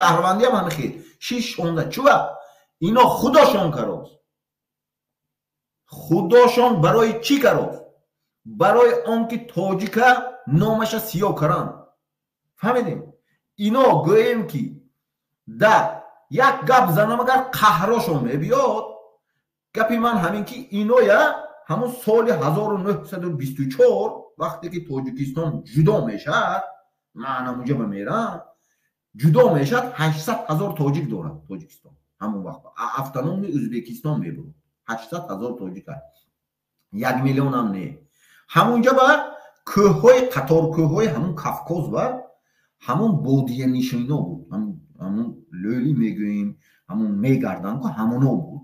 Шаҳрвандиам ҳами хел 6 16. Чува ино худошон карост, худошон барои чӣ карост? Барои он ки тоҷика номаша сиёҳ каранд. Фаҳмидем? Ино гӯем ки да як гап занам, агар қаҳрошон мебиёд, гапи ман ҳамин ки иноя ҳамун соли 1924 вақте ки Тоҷикистон ҷудо мешавад, ман ҳамунҷа ба мерам, ҷудо мешавад, 800 ҳазор тоҷик дорад Тоҷикистон. Ҳамон вақт автономи Ӯзбекистон мебурд. 800 ҳазор тоҷик, 1 миллионам не. Ҳамунҷа ба кӯҳҳои қатор, кӯҳҳои ҳамун Кавкоз ба ҳамун бодиянишино буд, ҳамун лӯлӣ мегӯем, ҳамун мегарданд ку, ҳамуно буд.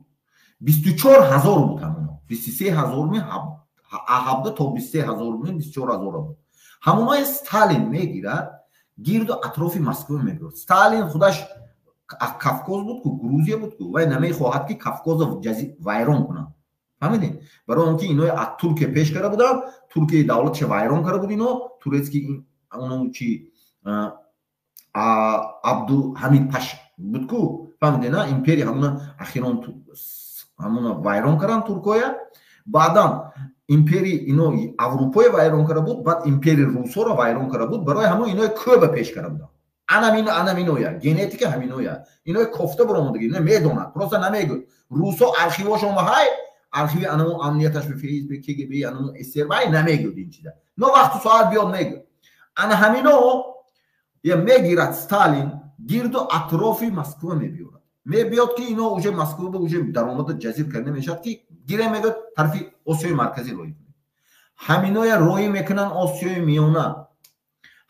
24 ҳазор буд ҳамуно, 23 ҳазор ми, 17 то 23 ҳазор ми, 24 ҳазор буд. Ҳамунои Сталин мегирад, гирду атрофи Москва мебурд. Сталин худаш Кавкоз буд ку, Грузия буд ку, вай намехоҳад ки Кавкозро вайрон кунад. Фаҳмидед? Барои он ки инои аз Туркия пеш карда буданд, Туркия давлатша вайрон карда буд, ино турецкий оно чи Абдуҳамид Паш буд ку, фаҳмидед на, империя ҳамуна ахирон ҳамуна вайрон карданд туркоя. Баъдан империи ино Аврупоя вайрон карда буд, баъд империяи русҳоро вайрон карда буд. Барои ҳамон инои кӯба пеш карда буданд. Анамино, анаминоя генетика ҳаминоя, инои кофта баромадаги, ино медонад, просто намегӯяд. Русҳо архивошон ҳай, архиви анамо амнияташ ба ФСБ, КГБ, анамо СРБ намегӯяд ин чиза, но вақту соат биёд мегӯяд. Ана ҳамино я мегирад Сталин, гирду атрофи Москва мебиёрад, мебиёд ки ино уже Москва уже даромада ҷазир карда мешавад, ки гире мегӯяд, тарафи Осиёи Марказӣ роҳӣ кунед. Ҳаминоя роҳӣ мекунанд Осиёи Миёна.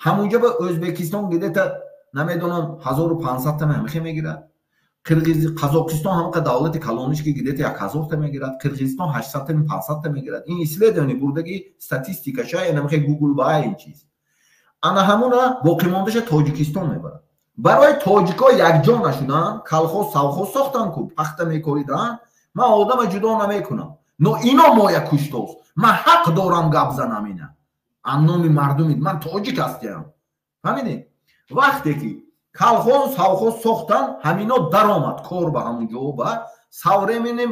Ҳамунҷа ба Ӯзбекистон где-то намедонам 1500 та ҳамихе мегирад. Қазоқистон ҳамақа давлати калониш ки где-то 1000 та мегирад, Қирғизистон 800 та, 500 та мегирад. Ин исследование бурдаги, статистикаша намихе Гугл ба ин чиз. Ана ҳамуна боқимондаша Тоҷикистон мебарад. Барои тоҷико якҷо нашуданд, колхоз, совхоз сохтанд ку, пахта мекоридан. Ман одама ҷудо намекунам, но ино моя куштост, ман ҳақ дорам гап занам ина ан номи мардуми ман тоҷик ҳастиям. Фаҳмидед? Вақте ки колхозу совхоз сохтан, ҳамино даромад кор ба ҳамун ҷо, ба со временем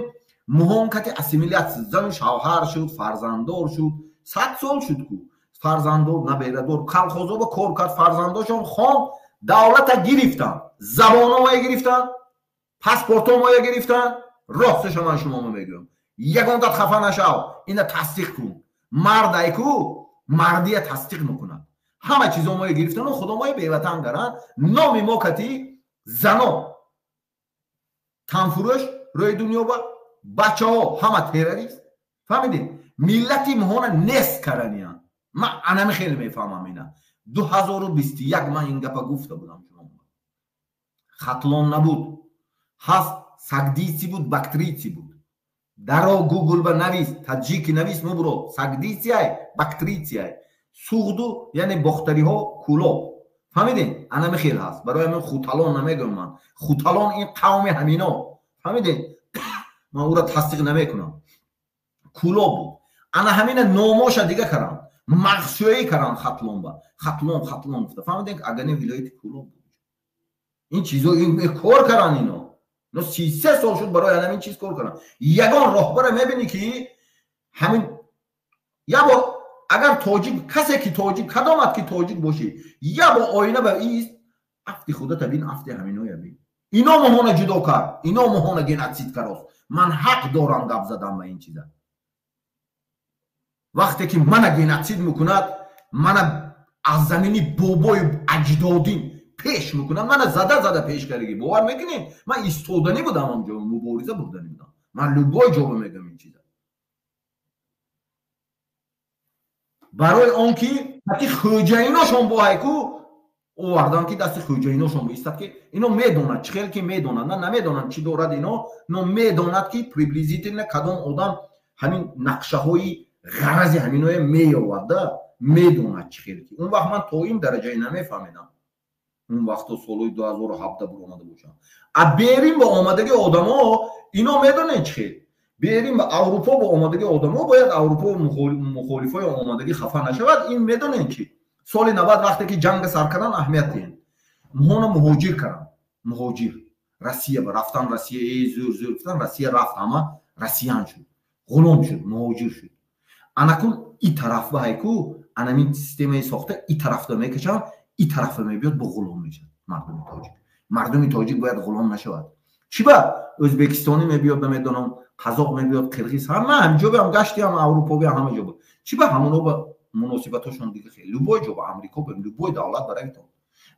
муҳонкати ассимилятсия, зану шавҳар шуд, фарзанддор шуд, 100 сол шуд ку, фарзанддор, наберадор, колхозо ба кор кард, фарзандошон хон, давлата гирифтанд, забономая гирифтанд, паспортомая гирифтанд. Росташа ман шумо мегӯям, ягонтат хафа нашав, ина тасдиқ кун. Мардай ку мардия тасдиқ мекунад. Ҳама чизо моя гирифтану худомоя беватан каранд. Номи мо кати зано танфурӯш рӯи дунё ба бачаҳо ҳама террорист. Фаҳмидед? Миллати моҳона нест карданиянд. Ман анами хеле мефаҳмам ина. 2021 ман ин гапа гуфта будам шумо. Хатлон набуд, ҳаст сагдийци буд, бактрийци буд. Даро Гугл ба навис, таджики навис, мубро сагдийци ай, бактрийци ай, суғду яъне бохтариҳо, Кулоб. Фаҳмидед? Анами хел ҳаст. Барои ҳамин хуталон намегӯям ман. Хуталон ин қавми ҳамино. Фаҳмидед? Ман ӯра тасдиқ намекунам. Кулоб буд. Ана ҳамина номоша дига карам, мағсӯӣ карам Хатлон ба Хатлон, Хатлон гуфта. Фаҳмидед? Агане вилояти Кулоб буд. Ин чизо ин кор каран ино. Но 33 сол шуд барои ҳамин чиз кор каран. Ягон роҳбара мебинӣ ки ҳамин як бор агар тоҷик касе ки тоҷик кадомат ки тоҷик бошӣ, як бор оина ба ист, афти худата бин, афти ҳаминоя бин. Ино моҳона ҷудо кард, ино моҳона геноцид карост. Ман ҳақ дорам гап задан ба ин чиза. Вақте ки мана геноцид мекунад, мана аз замини бобои аҷдодим пеш мекунад, мана зада зада пеш кардаги, бовар мекунед? Ман истоданӣ будам, ҳамҷо мубориза бурданӣ будам. Ман любой ҷо мегӯям ин чиза. Барои он ки ки хӯҷаиношон бо ҳайку овардан ки дасти хӯҷаиношон бистад, ки ино медонад, чӣ хел ки медонад, на намедонам чӣ дорад ино, но медонад ки приблизительно кадом одам ҳамин нақшаҳои ғарази ҳаминое меёвад, да медонад чӣ хел ки. Он вақт ман то ин дараҷае намефаҳмидам. Он вақто солҳои 2017 буромада бошам. А берин ба омадаги одамо ино медонед чӣ хел? Берин ба Аврупо ба омадаги одамо бояд Аврупо мухолифои омадаги хафа нашавад. Ин медонед чӣ? Соли 90 вақте ки ҷанга сар кардан, аҳамият диҳем. Моҳона муҳоҷир карданд. Муҳоҷир Россия рафтан, Россия зӯр зӯр гуфтан, Россия рафт, ҳама россиян шуд, ғулом шуд, муҳоҷир шуд. Анакун и тараф ба ҳайку анамин системаи сохта и тарафда мекашанд, и тарафа мебиёд, бо ғулом мешавад мардуми тоҷик. Мардуми тоҷик бояд ғулом нашавад. Чӣ ба ӯзбекистонӣ мебиёд, намедонам, қазоқ мебиёд, қирғиз, ҳама ҳамҷо биам гаштиам, Аврупо биам, ҳама ҷо. Чӣ ба ҳамоно ба муносибатҳошон дига хел? Любой ҷо, ба Амрико бем, любой давлат баравитон.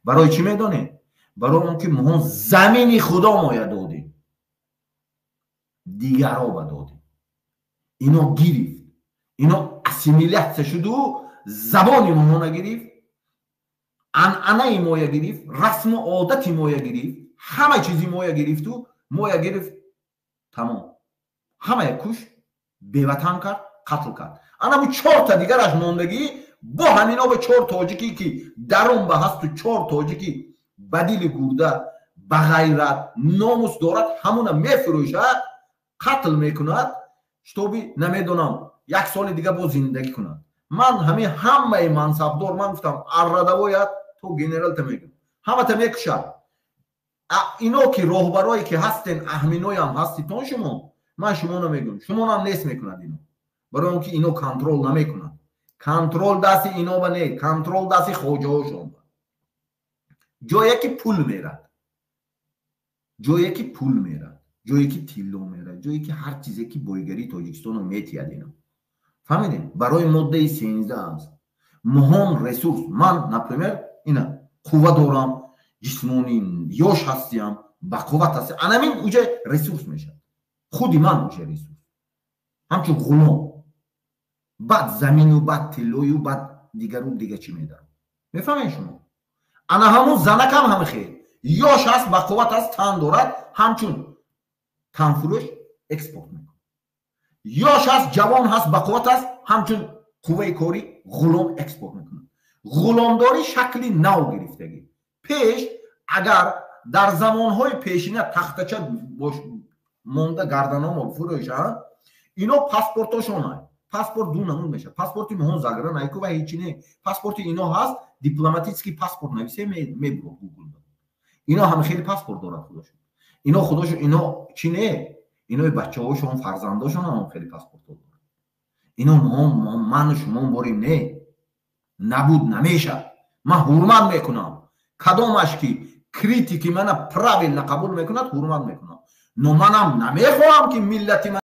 Барои чӣ медонед? Барои он ки моҳон замини худо моя додем, дигаро ба додем, ино гирифт, ино ассимилятсия шуду забони моҳона гирифт, анъанаи моя гирифт, расму одати моя гирифт, ҳама чизи моя гирифту моя гирифт, тамом, ҳамая куш, беватан кард, қатл кард. Анаму чорта дигараш мондагӣ бо ҳамино, ба чор тоҷикӣ ки дарун ба ҳасту, чор тоҷикӣ ба дили гурда, ба ғайрат, номус дорад, ҳамуна мефурӯшад, қатл мекунад, чтобы, намедонам, як соли дига боз зиндагӣ кунад. Ман ҳамин ҳамаи мансабдор, ман гуфтам, аррадавоят то генералта мегӯм, ҳамата мекушад. Ино ки роҳбарое ки ҳастен, аҳминоям ҳаститон шумо, ман шумо намегӯм, шумонам нест мекунад ино, барои он ки ино контрол намекунад. Контрол дасти ино ба не, контрол дасти хоҷаҳошон ба. Ҷое ки пул мерад, ҷое ки пул мерад, ҷое ки тилло мерад, ҷое ки ҳар чизе ки бойгарии Тоҷикистоно метиҳад ино, фаҳмидем? Барои моддаи 13 аст. Муҳом ресурс. Ман, например, ина қувва дорам, ҷисмонӣ, ёш ҳастиям, бақувват ҳастиям, анамин уҷа ресурс мешавад. Худи ман уҷа ресурс, ҳамчун ғулом, баъд замину, баъд тиллою, баъд дигару дига чӣ медарам, мефаҳмед шумо? Ана ҳамун занакам ҳама хел ёш аст, бақувват аст, тан дорад, ҳамчун танфурӯш экспорт мекунад. Ёш аст, ҷавон ҳаст, бақувват аст, ҳамчун қувваи корӣ, ғулом экспорт мекунад. Ғуломдорӣ шакли нав гирифтагӣ. Пеш агар дар замонҳои пешина тахтача монда гарданомо фурӯшанд, ино паспортошона, паспорт ду намуд мешавад. Паспорти моҳон загран айку ва ҳечи не, паспорти ино ҳаст, дипломатический паспорт нависе, мебуро Гугл. Ино ҳама хеле паспорт дорад худошон, ино худошон, ино чӣ не, инои бачаҳошон, фарзандошон ҳам хеле паспортҳо дорад. Ино ману шумо борем не, набуд намешавад. Ман ҳурмат мекунам кадомаш ки критики мана правильно қабул мекунад, ҳурмат мекунам, но манам намехоҳам ки миллати ман